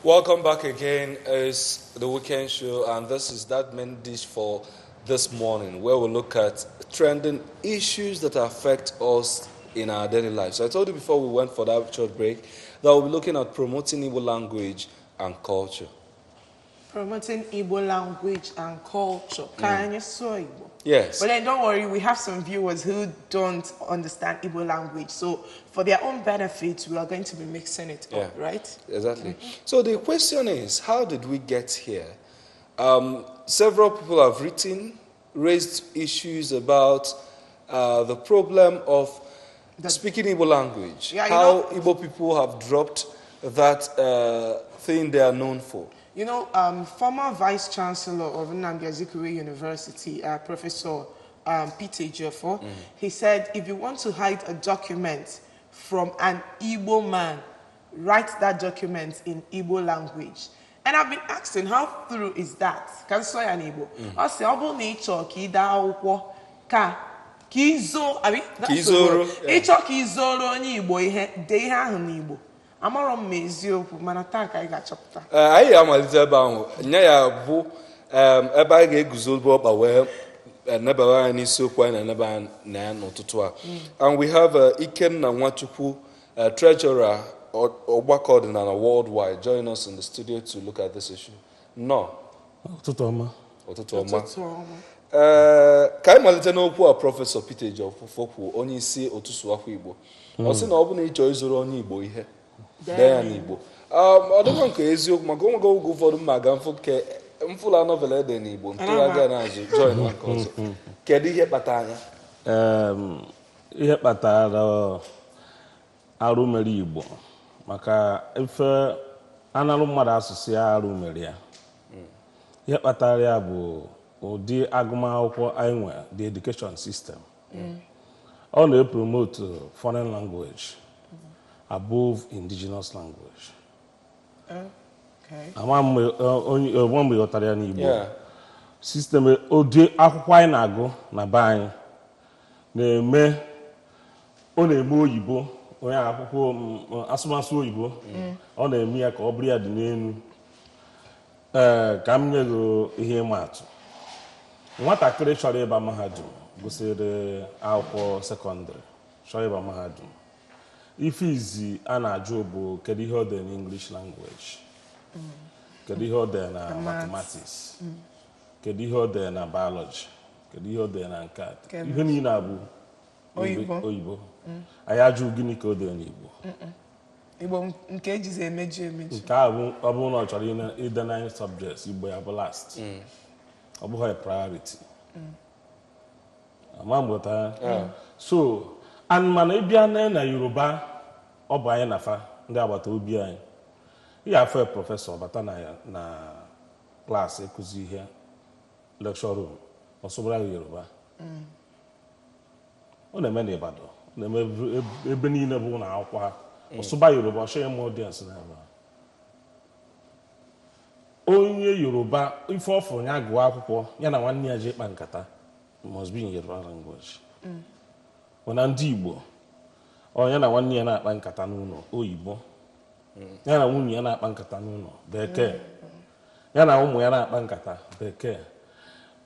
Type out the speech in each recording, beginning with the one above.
Welcome back again. It's the weekend show, and this is that main dish for this morning, where we look at trending issues that affect us in our daily life. So I told you before we went for that short break that we'll be looking at promoting Igbo language and culture. Promoting Igbo language and culture. Ka anyị sụọ Igbo. Yes. But then don't worry, we have some viewers who don't understand Igbo language. So for their own benefit, we are going to be mixing it up, right? Exactly. So the question is, how did we get here? Several people have written, raised issues about the problem of speaking Igbo language. Yeah, you how Igbo people have dropped that thing they are known for. Former Vice Chancellor of Nnamdi Azikiwe University, Professor Peter Ejiofor, he said, if you want to hide a document from an Igbo man, write that document in Igbo language. And I've been asking, how true is that? Ka m sụọ ya n'Igbo. Ọ sị, ọ bụrụ na ị chọọ ka ị dee akwụkwọ ka izo, abi? That's Ka the izoro, word. yeah. Ị chọọ ka izoro onye Igbo ihe, dee ihe ahụ n'Igbo. Amarọ m ma eziokwu, mana taa ka anyị ga-achọpụta. Anyị ga-amalite ebe ahụ nye ya bụ ebe anyị ga-eguzobe ọkpa wee nebara anya n'isiokwu anyị na-eneba anya na ya n'ụtụtụ a. And we have Ikenna Nwachukwu, Treasurer Ọgbakọ Ọdịnala Worldwide, join us in the studio to look at this issue. Nnọọ. Ụtụtụ ọma. Ụtụtụ ọma. Ụtụtụ ọma. Ee, ka anyị malite n'okwu a Professor Peter Ejiofor kwuo, onye isi otu Sụwakwa Igbo. Ọ sị na ọ bụ na ị chọọ ịzụrụ onye Igbo ihe, dee ya n'Igbo. Ọ dịkwa nke eziokwu, maka onwego oge ụfọdụ mma ga mfụ ke mfụla novel ede n'Igbo ntụgharị n'azụ join na nke ọzọ. Kedu ihe kpatara ya? Ihe kpatara arụ mere Igbo, maka ife analụ mmadụ asụsụ ya arụ mere ya. Ihe kpatara ya bụ ụdị agụmakwụkwọ anyị nwere, the education system. Ọ na-epromote foreign language above indigenous language. Ama onwe mgbe ghọtara ya n'Igbo. System ụdị akwụkwọ anyị na-agụ na be anyị na-eme, ọ na-eme oyibo, onye akwụkwọ asụmasụ oyibo, ọ na-eme ya ka ọ bụrụ ya dị n'elu. Ee, ka m nye gị ihe ịma atụ. Nwatakịrị chọrọ ịba mahadum, gụsịrị akwụkwọ sekọndịrị, chọrọ ịba mahadum, ife izi a na-ajụ bụ kedu ihe ọ dị n'English language, kedu ihe ọ dị na Maths. mathematics, kedu ihe ọ dị na biology, kedu ihe ọ dị na nke a. Chemistry. Ihe niile a bụ Oyibo. Oyibo. Anyị ajụ gịnị ka ọ dị n'Igbo. Igbo nke ejizi emeju emeju. Nke a bụ ọ bụrụ na ọ chọrọ ide nine subjects, Igbo ya bụ last. Ọ bụghị a priority. Ama mgbata. So and mana ịbịa na Yoruba, ọ bụ anyị na fa ndị agbata obi anyị. Ị ga-afụ professor bata na ya na klaasị ịkụzi ihe, lecture room, ọ sụbara gị Yoruba. Ọ na-eme n'Ibadan, ọ na-eme ebe niile bụ ụlọ akwụkwọ ha. Ọ sụba Yoruba, ọ chọghị ịma audience na-ebe a. Onye Yoruba ife ọ fụrụ ya gụọ akwụkwọ ya na nwanne ya ji ịkpa nkata must be in Yoruba language. Mana ndị Igbo, ọ ya na nwanne ya na-akpa nkata n'ụlọ, oyibo, ya na nwunye ya na-akpa nkata n'ụlọ, bekee, ya na ụmụ ya na-akpa nkata, bekee.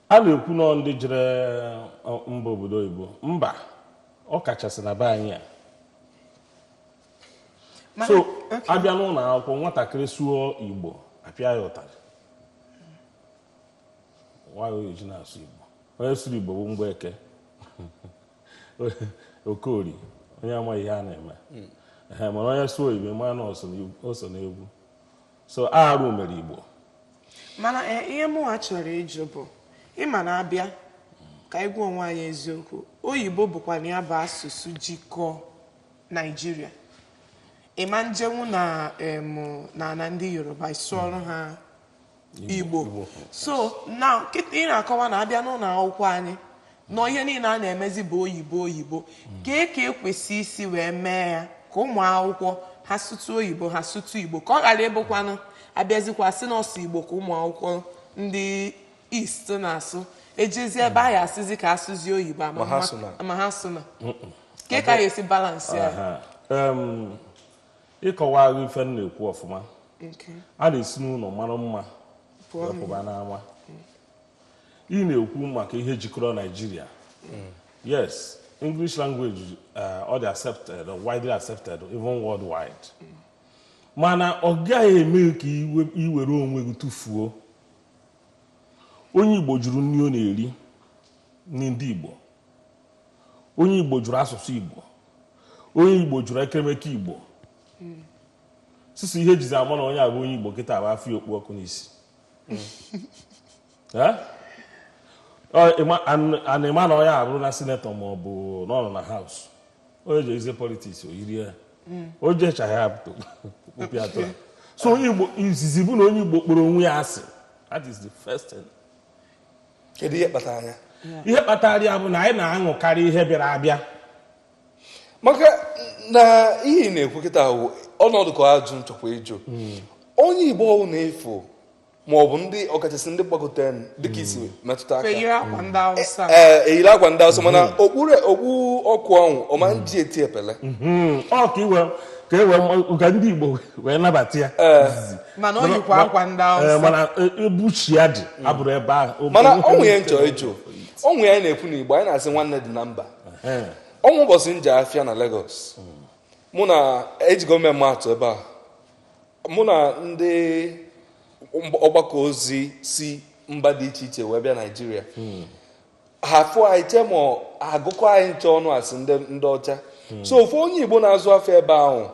A na-ekwu nọ ndị jere mba obodo oyibo, mba ọ kachasị na be anyị a. Mana- So abịa n'ụlọ akwụkwọ, nwatakịrị sụọ Igbo, apịa ya ụtarị. Nwayọ eji na-asụ Igbo. Onye sụrụ Igbo bụ Mgbeke Okorie, onye amaghị ihe a na-eme. Ehe, mana onye sụọ Igbo, ma na o so n'egwu. So arụ mere Igbo. Mana ihe mụnwa chọrọ ịjụ bụ, ịma na abịa ka anyị gwa onwe anyị eziokwu, oyibo bụkwa na ya bụ asụsụ jikọọ Naijiria. Ịma njenwu na na ndị Yoruba sụọrọ ha Igbo. So now kịta ị na-akọwa na abịa n'ụlọ akwụkwọ anyị nọ, ihe niile a na-emezi bụ oyibo oyibo. Kee ka ekwesị isi wee mee ya ka ụmụ akwụkwọ ha sụtụ oyibo, ha sụtụ Igbo, ka ọ ghara ịbụkwanụ abịazikwa sị nọọsụ Igbo ka ụmụ akwụkwọ ndị East na-asụ, ejezi ebe ahụ asịzi ka asụzi oyibo Ma ha sụ na. Ma ha sụ na ke ka a ga-esi balance ya? Aha. Ịkọwa ife m na-ekwu ọfụma. Okay. A na-esi n'ụlọ mara mma Pụọ wee pụba n'ama. Ị na-ekwu maka ihe jikọrọ Naijiria. Yes, English language ọ dị accepted, widely accepted, even worldwide, mana ọ gaghị eme ka iwere onwe gị tụfuo. Onye Igbo jụrụ nri ọ na-eri, nri ndị Igbo. Onye Igbo jụrụ asụsụ Igbo. Onye Igbo jụrụ ekemeke Igbo. Sisi ihe ejizi ama na onye abụ onye Igbo kịta bụ afọ okpu ọkụ n'isi. Eh? A na-ema na onye abụrụ na senator ma ọ bụ na ọ nọ na House, onye ji eze politics, o yiri ya, o jechaghị ya kpụpịa atọ. So onye Igbo izizi bụ na onye Igbo kpọrọ onwe ya asị. That is the first thing. Kedu ihe kpatara ya? Ihe kpatara ya bụ na anyị na-aṅụkarị ihe bịara abịa. Maka na ihe ị na-ekwu kịta bụ ọnọdụ ka ajụ nchọkwa ịjụ onye Igbo ọwụ na-efu ma ọ bụ ndị ọkachasị ndị gbagote dịka isi metụta aka. Eyiri akwa ndị Hausa. Ee, eyiri akwa ndị Awụsa, mana okpuru okpu ọkụ ahụ ọma nji eti epele. Ọ ka iwe ka e wee ka ndị Igbo wee nabata ya izizi. Mana o yikwa akwa ndị Ee, Hausa. mana ebuchi ya dị abụrụ ebe ahụ. Mana ọnwụ ya nchọ ịjụ, ọnwụ ya anyị na-ekwu n'Igbo, anyị na-asị nwanne dị na mba. Ọnwụ ụbọchị nje afịa na Lagos, mụ na ejigo mmemme atụ ebe a, mụ na ndị ọgbakọ ozi si mba dị iche iche wee bịa Naijiria, ha fụ anyị chee ma agụkọ anyị nche ọnụ asị ndị ọcha. So ofu onye Igbo na-azụ afịa ebe ahụ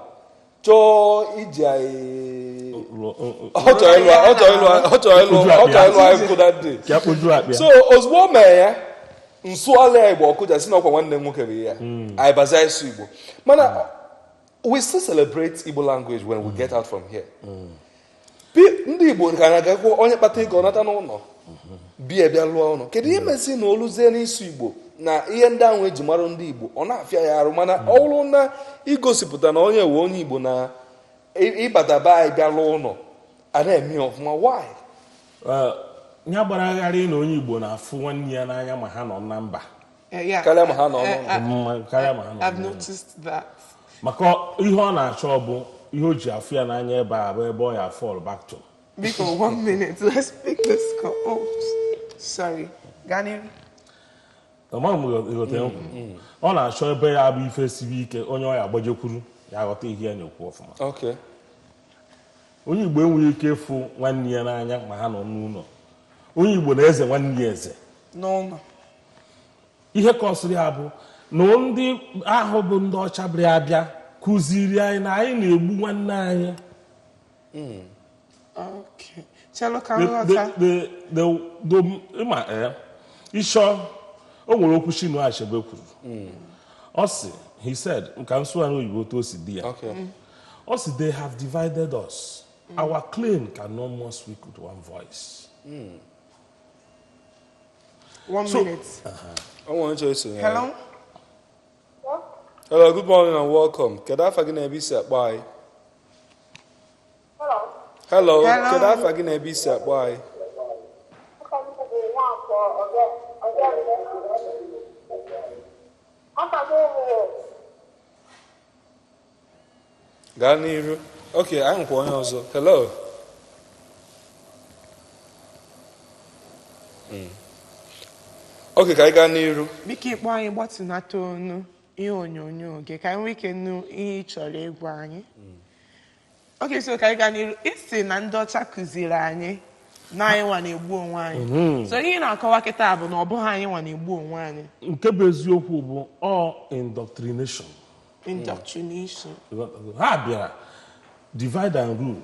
chọọ iji anyị, ọ chọrọ ịlụ, ọ chọrọ ịlụ, ọ chọrọ ịlụ, ọ chọrọ ịlụ anyị kwụ that day. Ka kpojuo akpa ya. So ozugbo o mere ya nsụala ya Igbo, ọkụja si na ọkwa nwanne m nwoke bụ ya. Anyị baza ịsụ Igbo, mana we still celebrate Igbo language when we get out from here. Ndị Igbo ka na-agakwa onye kpata ego ọ nata n'ụlọ bịa bịa lụọ ụlọ. Kedu ihe mezi na oluzie n'ịsụ Igbo na ihe ndị ahụ eji mara ndị Igbo ọ na-afịa ya arụ? Mana ọ bụrụ na igosipụta na onye wee onye Igbo na ịbata be anyị bịa lụọ ụlọ, a na-eme ya ọfụma, why? Ya gbara agharị na onye Igbo na-afụ nwanne ya n'anya ma ha nọ na mba. Yeah. Karịa ma ha nọ n'ụlọ. Karịa ma ha nọ I've n'ụlọ. noticed that. Maka ihe ọ na-achọ bụ ihe o ji afụ ya n'anya ebe a bụ ebe ọ ya fall back to. Biko, one minute. Let's pick this call. Oh, sorry. Gani. Ọma m ghọtara m kwuru. Ọ na-achọ ebe ya bụ ife siri ike, onye ọ ya agbajekwuru ya ghọta ihe ya na-ekwu ọfụma. Onye Igbo enweghị ike ịfụ nwanne ya n'anya ma ha nọ n'ụlọ. Onye Igbo na-eze nwanne ya eze N'ụlọ. Ihe kọsịrị ya bụ na ndị ahụ bụ ndị ọcha bịara abịa kụziri anyị na anyị na-egbu nwanne anyị. Okay. Chelo ka nghọta. Ịma ịchọ o nwere okwu Chinua Achebe kwuru. Ọ sị, he said, nka nsụ ya n'oyibo otu o si dị ya, ọ sị, "They have divided us. Our claim can no more speak with one voice." One minute. O nwere nchọ isonye. Hello? Hello, good morning and welcome. Kedu afa gị na ebe isi akpọ anyị? Hello. Hello, Hello. kedu afa gị na ebe isi akpọ anyị? Aka m bụ Nwafọ Ọbịa. Aka m bụ Gaa n'iru. Okay, anyị nwekwa onye ọzọ. Hello. Okay, ka anyị gaa n'iru. Biko, ịkpọ anyị, gbatụnata onu ihe onyonyo gị ka anyị nwee ike nụ ihe ị chọrọ ịgwa anyị. Okay, so ka anyị gaa n'iru. Isi na ndị ọcha kụziri anyị na anyị nwa na-egbu onwe anyị. So ihe ị na-akọwa kịta bụ na ọ bụghị anyị nwa na-egbu onwe anyị. Nke bụ eziokwu bụ ọ indoctrination. Indoctrination. Ha bịara divide and rule.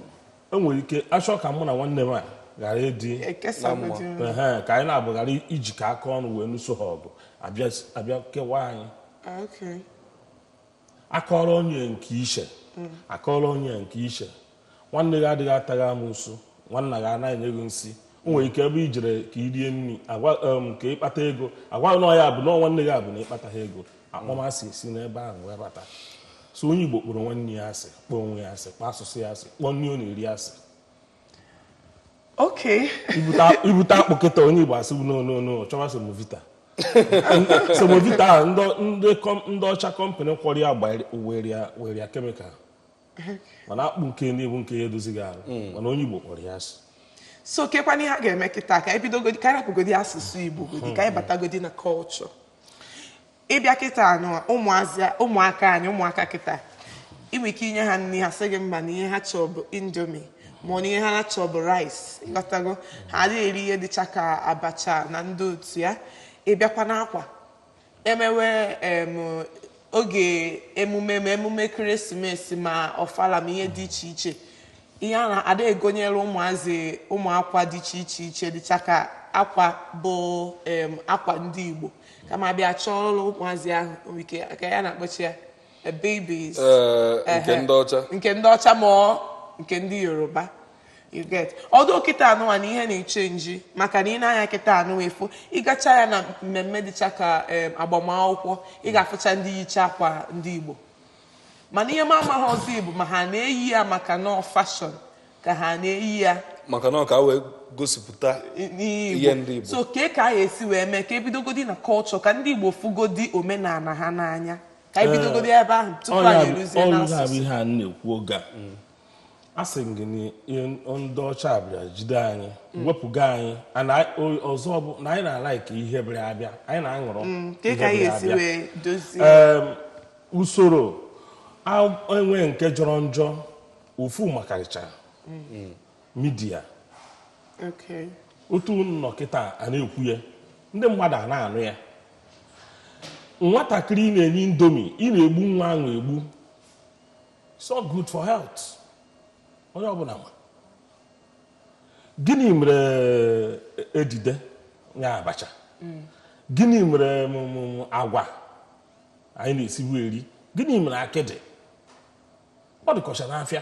Enwere ike achọ ka mụ na nwanne m a ghara ịdị Ekesagodi. Ehe, ka anyị na-abụ ghara ijikọ aka ọnụ wee nụso ha ọgụ, abịa abịa kewaa anyị. Akọrọ onye nke iche, akọrọ onye nke iche. Nwanne gị adịghị ataghị amụsụ, nwanna gị anaghị enye gị nsị. O nwere ike ebe i jere ka i rie nri agwa ka ịkpata ego, agwa gị na ọ ya bụ na nwanne gị abụ na ịkpata ha ego, akpọmasị esi n'ebe ahụ wee bata. So onye Igbo kpọrọ nwanne ya asị, kpọọ onwe ya asị, kpọọ asụsụ ya asị, kpọọ nri ọ na-eri asị. Ibute akpụ kịta, onye Igbo asị, "No, no, no," chọwa semovita. Semovita ahụ ndị ọcha company kwọrọ ya were ya chemical. Mana akpụ nke na-ebu nke ya edozighị arụ, mana onye Igbo kpọrọ ya asị. So kekwana ihe a ga-eme kịta ka anyị bidogodi, ka anyị rapụgodi asụsụ Igbo godi, ka anyị batagodi na culture. Ịbịa kịta anụ, ụmụazị, ụmụaka anyị, ụmụaka kịta, inwe ike inye ha nri, ha sị gị mba, na ihe ha chọọ bụ Indomie, ma ọ na ihe ha chọọ bụ rice. Ịghọtago? Ha adịghị eri ihe dịcha ka abacha na ndị otu ya. Ịbịakwa n'akwa emewe oge emume, ma emume ekeresimesi, ma ọfala, ma ihe dị iche iche, ihe a na-ada egonyere ụmụazị, ụmụ akwa dị iche iche iche dịcha ka akwa bụ akwa ndị Igbo, kama abịa chọọ ụlọ ụmụazị ahụ nwere ike ka ya na-akpọchi ya babies. Ee, nke ndị ọcha. Nke ndị ọcha, ma ọ nke ndị Yoruba, you get? Ọdụ kịta anụwa na ihe na-eche nji, maka na ị na-anya kịta anụ efu, ịgacha ya na mmemme dịcha ka agbamakwụkwọ, ị ga-afụcha ndị yicha akwa ndị Igbo. Mana ihe m amaghị ọzọ bụ ma ha na-eyi ya maka nọọ fashion, ka ha na-eyi ya maka na ọ ka wee gosipụta n'ihe ihe ndị Igbo. So kee ka a ga-esi wee mee ka ebidogodi na culture, ka ndị Igbo fugodi omenala ha n'anya, ka ebidogodi ebe ahụ tupu anyị eruzie ọrụ bụ n'asụsụ? Ihe a na-ekwu oge a, a sị m gị na ihe ndị ọcha bịara jide anyị, wepụga anyị. And ọzọ bụ na anyị na-ala ka ihe bịara abịa, anyị na-aṅụrọ Kee ihe ka anyị bịara ga-esi abịa. wee dozie? Usoro enwe nke jọrọ njọ ofu makarịcha media. Otu nnọ kịta a na-ekwu ya, ndị mmadụ a na-anụ ya. Nwatakịrị ị na-enye Indomie, ị na-egbu nwa ahụ egbu. It's not good for health. Onye ọbụla ma gịnị mere ejide ya abacha, gịnị mere agwa anyị na-esibu eri, gịnị mere akịdị ọ dịkọcha n'afịa.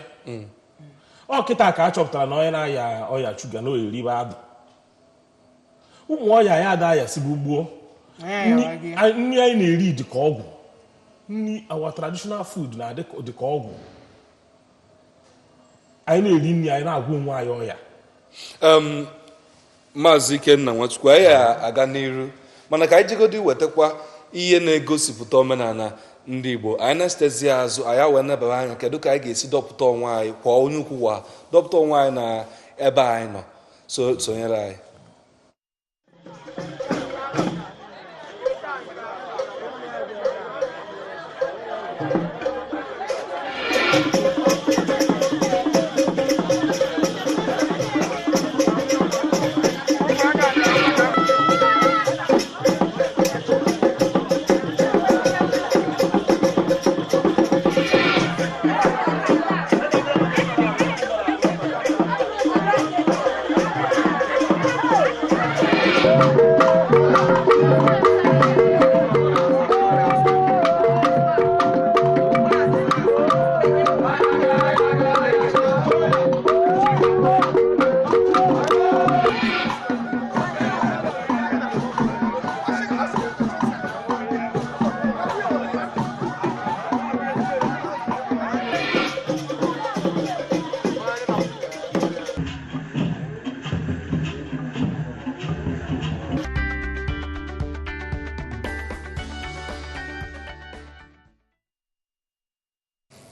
Ọ kịta ka a chọpụtara na onye na-aya ọya shuga na oyeribe adụ, ụmụ ọya ya ada ayasibu gbuo. Anyị nri ayawa gị. Nri anyị na-eri dị ka ọgwụ. Nri, our traditional food, na-adị dị ka ọgwụ. Anyị na-eri nri, anyị na-agwụ onwe anyị ọya. Maazị Ikenna Nwachukwu, anyị aga n'iru, mana ka anyị jegodi wetakwa ihe na-egosipụta omenala ndị Igbo. Anyị na-esitezi azụ, anyị wee nebara anya kedu ka anyị ga-esi dọpụta onwe anyị kwa onye ukwu wa dọpụta onwe anyị na ebe anyị nọ. So sonyere anyị.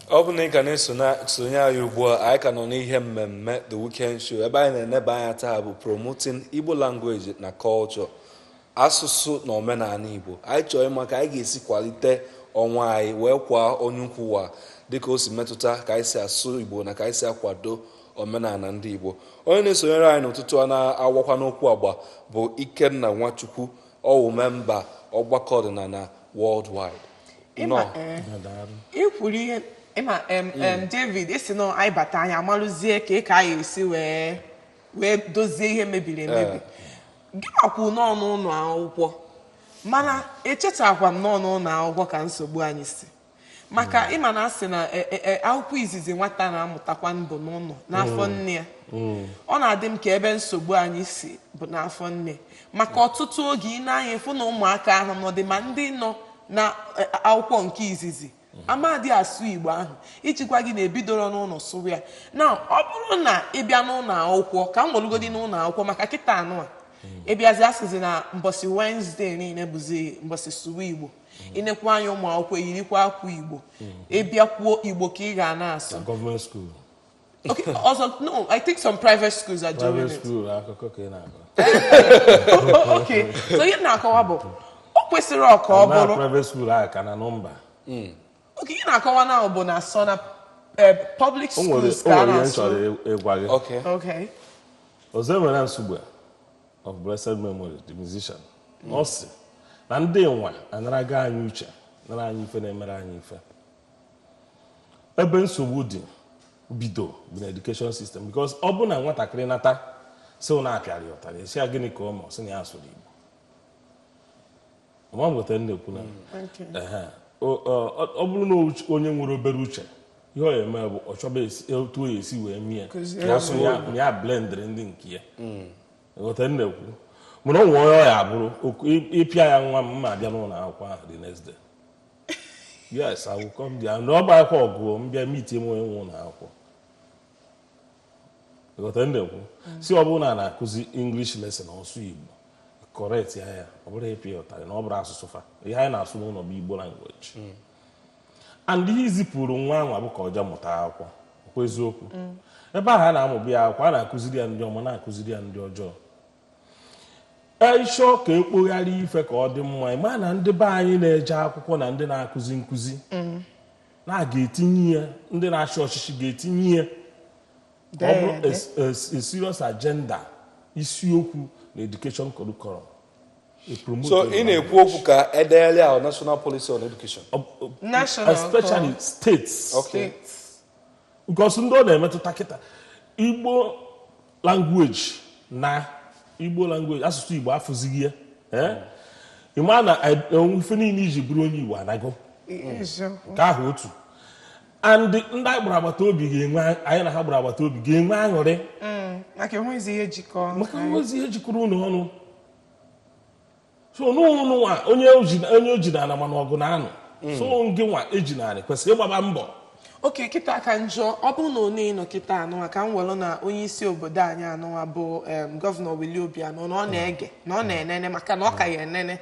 Ọ bụ na ị ka na-esonye anyị ugbu a, anyị ka nọ n'ihe mmemme The Weekend Show, ebe anyị na-eneba anya taa bụ promoting Igbo language na culture, asụsụ na omenala Igbo. Anyị chọrọ ịma ka anyị ga-esi kwalite onwe anyị wee kwaa onye ukwu wa, dịka o si metụta ka anyị si asụ Igbo na ka anyị si akwado omenala ndị Igbo. Onye na-esonyere anyị n'ụtụtụ a na-awakwa n'okwu agba bụ Ikenna Nwachukwu, ọwụ member ọgbakọ ọdịnala worldwide. Ịma, Nnọọ. Ị kwuru ihe ịma, David, isi nọ anyị bata, anyị amalụzie ka ị ka anyị esi wee dozie ihe mebiri emebi. Gị makwu n'ọnụ ụlọ akwụkwọ, mana echetakwa m n'ọnụ ụlọ akwụkwọ ka nsogbu anyị si, maka ịma na asị na akwụkwọ izizi nwata na-amụtakwa mbụ n'ụlọ, n'afọ nne ya. Ọ na-adị m ka ebe nsogbu anyị si bụ n'afọ nne, maka ọtụtụ oge ị na-anya efu na ụmụaka ahụ nọdị, ma ndị nọ na akwụkwọ nke izizi amadị asụ Igbo ahụ, iji gwa gị na ebidoro n'ụlọ sụrụ ya. Na ọ bụrụ na ị bịa n'ụlọ akwụkwọ, ka m welugodi n'ụlọ akwụkwọ, maka kịta anụ a ịbịazi asịzi na mbọsị Wednesday niile bụzi mbọsị sụwa Igbo. Ịnekwa anya, ụmụ akwụkwọ eyirikwa akwa Igbo, ịbịakwuo, Igbo ka ị ga na-asụ. Na government school. Okay, also, no, I think some private schools are doing Private it. school, akụkọ ka ị na-akọ. Okay, so ihe m na-akọwa bụ o kwesịrị ọ ka ọ Na bụrụ private school ahụ ka na nọmba. Okay, ihe na-akọwa na bụ na sọ na public O nwere schools o ka a nwere ihe m na-asụ. chọrọ ịgwa gị. Okay. Okay. Ozoemena Nsugbe of blessed memory, the musician, ọ sị na ndị nwa anaraga anyị uche, nara anyị ife, na-emere anyị ife. Ebe nsogbu dị bido bụ na education system, because ọ bụ na nwatakịrị nata sị na apịara ya ụtarị, esi ya gịnị ka ọ ma, ọ sị na ya asụrụ Igbo. Ọma m gotere na-ekwu na Okay. Ehe. Ọ bụrụ na onye nwere obere uche, ihe ọ ya-eme bụ ọ chọba otu o esi wee mie Kụziere. ya sụ ya na ya blendịrị ndị nke ya. Ghọta m na-ekwu? Mana ọ nwere onye ọ ya abụrụ ịpịa ya, "Nwa m, ma abịa n'ụlọ akwụkwọ ahụ the next day." Yes, I will come there. Na ọ bụ akwụkwọ ọgụ m bịa meet m onye nwe ụlọ akwụkwọ. Ghọta m na-ekwu? Si ọ bụrụ na a na-akụzi English lesson, ọsụ Igbo, correct ya. Ya ọ bụrụ ịpịa ya ụtarị na ọ bụrụ asụsụ fa. Ihe anyị na-asụ n'ụlọ bụ Igbo language, and ihe izipụrụ nwa anwa bụ ka ọ jee mụta akwụkwọ. Ọkwa eziokwu? Ebe ahụ a na-amụbụ ya akwụkwọ, a na-akụziri ya ndị ọma, na-akụziri ya ndị ọjọọ. Ịchọ ka ekpogharị ife ka ọ dị mma, ịma na ndị be anyị na-eje akwụkwọ na ndị na-akụzi nkụzi na ga-etinye ya, ndị na-achị ọchịchị ga-etinye ya ka ọ bụrụ Dee. a serious agenda, isiokwu na education curriculum. A promote So ị na-ekwu okwu ka edeela our national policy on education. National. Especially states. Okay. States. Because ndị ọ na-emetụta kịta, Igbo language na Igbo language, asụsụ Igbo afụzighị ya. Eh? Ị ma na ife niile iji bụrụ onye Igbo anago. Eziokwu. Nke ahụ otu, and ndị anyị gbara agbata obi ga-enwe, anyị na ha gbara agbata obi ga-enwe aṅụrị. Maka enwezi ihe jikọ. Maka nwezi ihe jikọrọ unu ọnụ. So n'ụnụ nwa onye onye oji na ana, mana ọgụ na anụ so ngị nwa eji na anị kwesịrị ịgbaba mbọ. Oke kịta ka njọ, ọ bụrụ na onye nọ kịta anụnwa, ka m welụ na onye isi obodo anyị anụnwa bụ Governor Willie Obianọ, na ọ na-ege, na ọ na-enene, maka na ọ ka ya enene,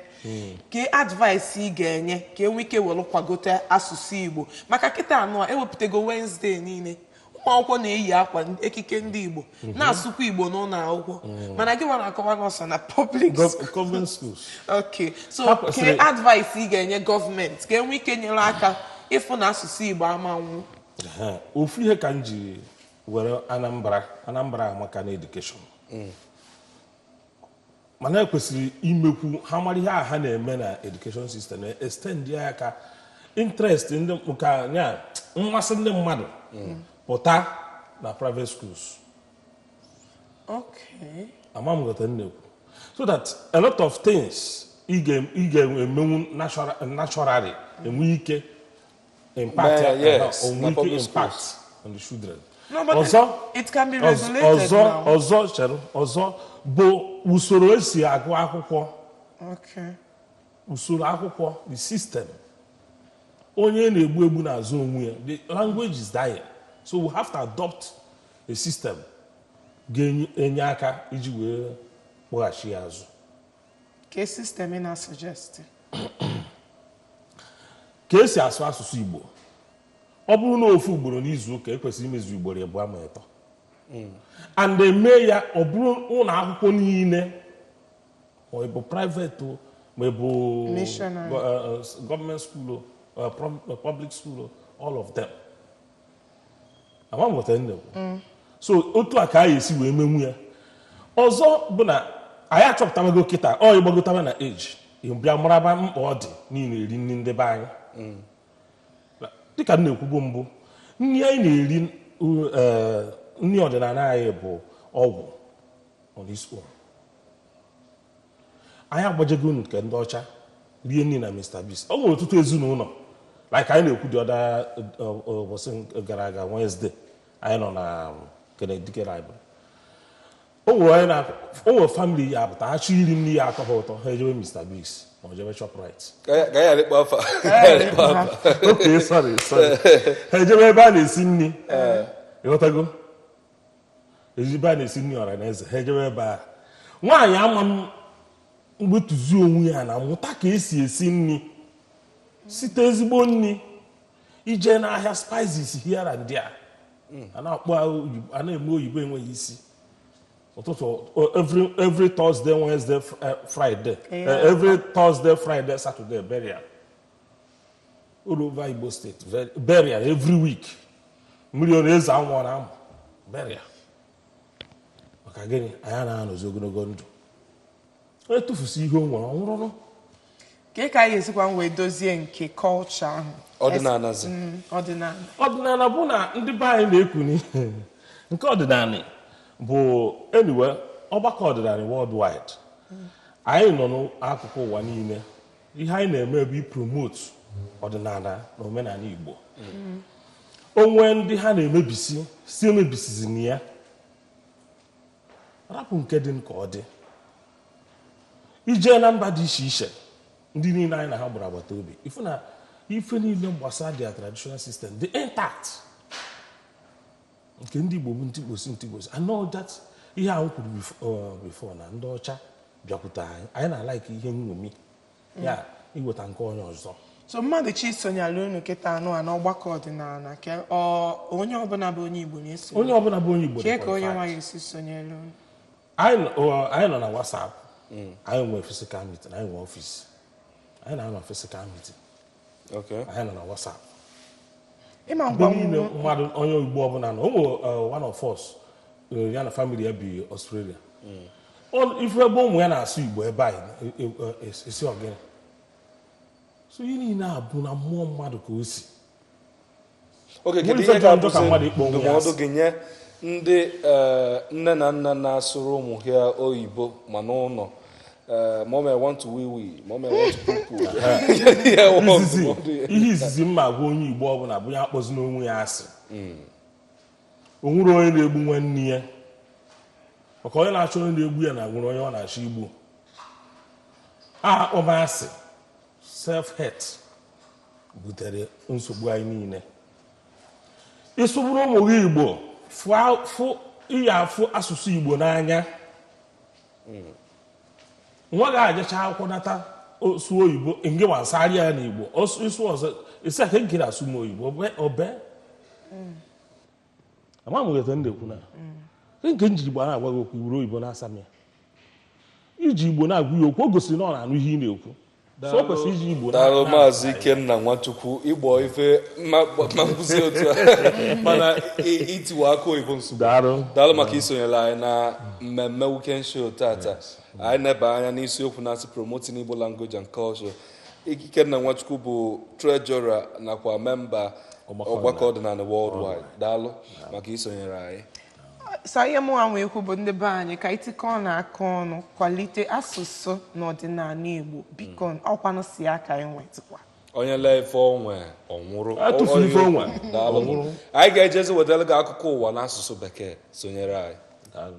ka advice ị ga-enye ka enwe ike welu kwagote asụsụ Igbo? Maka kịta anụnwa ewepụtago Wednesday niile, ụmụ akwụkwọ na-eyi akwa ekike ndị Igbo, na-asụkwa Igbo n'ụlọ akwụkwọ, mana gị nwa na-akọwa n'ọsọ na public school. Government schools. Okay, so Ha ke advice ị ga-enye gọọmenti ka enwe ike nyere aka ịfụ na asụsụ Igbo amanwụ? Ehe. Ofu ihe ka m ji were Anambra. Anambra amaka na education, mana ekwesịrị imekwu ha mara ihe a ha na-eme na education system na extend ya ka interest ndị ka ya mmasị ndị mmadụ pụta na private schools. Ama m ghọtara m na-ekwu? So that a lot of things ị ga-emenwu naturally enwe ike impact Yes, onwe na ike public impact on the children. No, but Ọzọ it can be regulated ọzọ now. Ọzọ, chere, ọzọ bụ usoro esi agụ akwụkwọ. Usoro akwụkwọ, the system. Onye na-egbu egbu na-azụ onwe ya. The language is dying, so we have to adopt a system ga-enye aka iji wee kpọghachi ya azụ. Ka system ị na-suggest? Ka esi asụ asụsụ Igbo, ọ bụrụ na ofu ugboro n'izu ụka, ekwesịrị imezu ugboro ịbụọ ma ịtọ, and eme ya ọ bụrụ ụlọ akwụkwọ niile, ma ị bụ private o, ma ị bụ Missionary. Government school o, public school o, all of them. Ama m ghọtara m na-ekwu? So otu a ka anyị esi wee menwu ya. Ọzọ bụ na anyị achọpụtabago kịta, ọ ịgbagotaba na age, ị bịa maraba mkpa ọ dị niile eri nri ndị be anyị. Dịka m na-ekwubu mbụ, nri anyị na-eri, nri ọdịnala anyị bụ ọgwụ on its own. Anyị agbajego nke ndị ọcha, rie nri na Mr Biggs. Ọ nwere ọtụtụ ezinụlọ, like anyị na-ekwu dị ọda ụbọchị gara aga, Wednesday, anyị nọ na Kennedy Library, o nwere onye na o nwere family ya apụta, ha chọọ iri nri ya atọ ha ụtọ, ha ejebe Mr Biggs ma ọ jebe Shoprite. Ka ya ghara ịkpọ afa. Ka ya ghara ịkpọ afa. Okay, sorry, sorry. Ha ejebe ebe a na-esi nri, ịghọtago, ebe a na-esi nri ọra na eze, ha ejebe ebe a. Nwaanyị ama m mgbetuzi onwe ya na mụta ka esi esi nri. Site ezigbo nri, ije n'ahịa, spices here and there, a na-akpọ oyibo, a na-eme oyibo enweghị isi. Ụtụtụ every Thursday, Wednesday, Friday, every Thursday, Friday, Saturday, burial all over Igbo State, burial every week. Mmiri ọ na-eze, anwụ ọ na-amụ, burial. Maka gịnị? Anyị na-anọzi ogologo ndụ, onye tụfusi ihe o nwere, ọ nwụrụrụ. Ka anyị esikwa wee dozie nke kọlchọ ahụ? Ọdịnalazi. Ọdịnala. Ọdịnala bụ na ndị be anyị na-ekuni nke ọdịnala bụ, anyway, ọgbakọ ọdịnala worldwide, anyị nọ n'akụkụ ụwa niile. Ihe anyị na-eme bụ ipromote ọdịnala na omenala Igbo. Onwe ndị ha na-emebisi si emebisizi na ya, rapụ nke dị ka ọ dị. Ije na mba dị iche iche, ndị niile anyị na ha gbara agbata obi, ife na ife niile gbasara their traditional system dị intact. Nke ndị Igbo bụ ntikposi ntikposi. I know that ihe ahụ kwuru before na ndị ọcha bịakwute anyị, anyị na-alike ihe nṅomi ya, iweta nke onye ọzọ. So mmadụ chi sonyere unu kịta anụ a n'ọgbakọ ọdịnala, ka ọ onye ọbụla bụ onye Igbo na-esonye? Onye ọbụla bụ onye Igbo dị Kee ka onye qualified. nwaanyị esi sonyere unu? Anyị nọ na WhatsApp, anyị nwee physical meeting, anyị nwee office, anyị na-anọ physical meeting. Anyị nọ na WhatsApp. Ịma Mgbe ngwa niile mmadụ, onye Igbo ọbụla nọ, o nwere one of us, ya na family ya bi Australia. Ife ebe ụmụ ya na-asụ Igbo ebe anyị esi ọgịnị. So ihe niile a bụ na mmụọ mmadụ ka o si. Oge kedu Nwere ihe ife jọrọ njọ ka ga-abụzi mmadụ ịkpọ onwe ya ndụmọdụ asị? gị nye ndị nne na nna na-asụrụ ụmụ ha oyibo ma n'ụlọ, "Mommy, I want to wee wee. Mommy, I want to poo poo"? Ihe wụ Izizi ndụmọdụ ya. Ihe izizi mma gwa onye Igbo ọbụla bụ ya akpọzi n'onwe ya asị. O nwere onye na-egbu nwanne ya, maka onye na-achọ onye na-egbu ya na nwere onye ọ na-achọ igbu. A akpọmasị, self hate, butere nsogbu anyị niile. Ịsụbụrụ ụmụ gị Igbo, fụ iyi afụ asụsụ Igbo n'anya. Nwa ga-ajecha akwụkwọ nata, sụọ oyibo, nke ma sarịa ya n'Igbo. Ịsụ ọzọ, isi aka nke na-asụ m oyibo obe ama m etu m na-ekwu na nke m ji Igbo na-agwa gị okwu, iwuru oyibo na-asa m ya. Iji Igbo na-agwa ya okwu, o gosiri na ọ na-anụ ihe ị na-ekwu, so o kwesịrị iji Igbo Daalụ, Maazị Ikenna Nwachukwu. Ịgbọ ife ma nkụzi otu a, mana itiwa aka oyibo nsogbu. Daalụ. Daalụ maka isonyere anyị na mmemme weekend show tata. Anyị na-eba anya n'isiokwu na-asị "Promoting Igbo Language and Culture". Ikenna Nwachukwu bụ treasurer nakwa memba Ọgbakọ Ọgbakọ Ọdịnala Worldwide. Daalụ maka isonyere anyị. Sa ihe mụnwa nwee ekwu bụ, ndị be anyị, ka itikọ na aka ọnụ kwalite asụsụ na ọdịnala Igbo, biko. Ọkwanụ si aka enwetụkwa. Onye lee ife onwe, ọ nwụrụ. Atụfu ife onwe, Daalụ. ọ nwụrụ. Anyị ga-ejezi wetara gị akụkọ ụwa n'asụsụ Bekee. Sonyere anyị. Daalụ.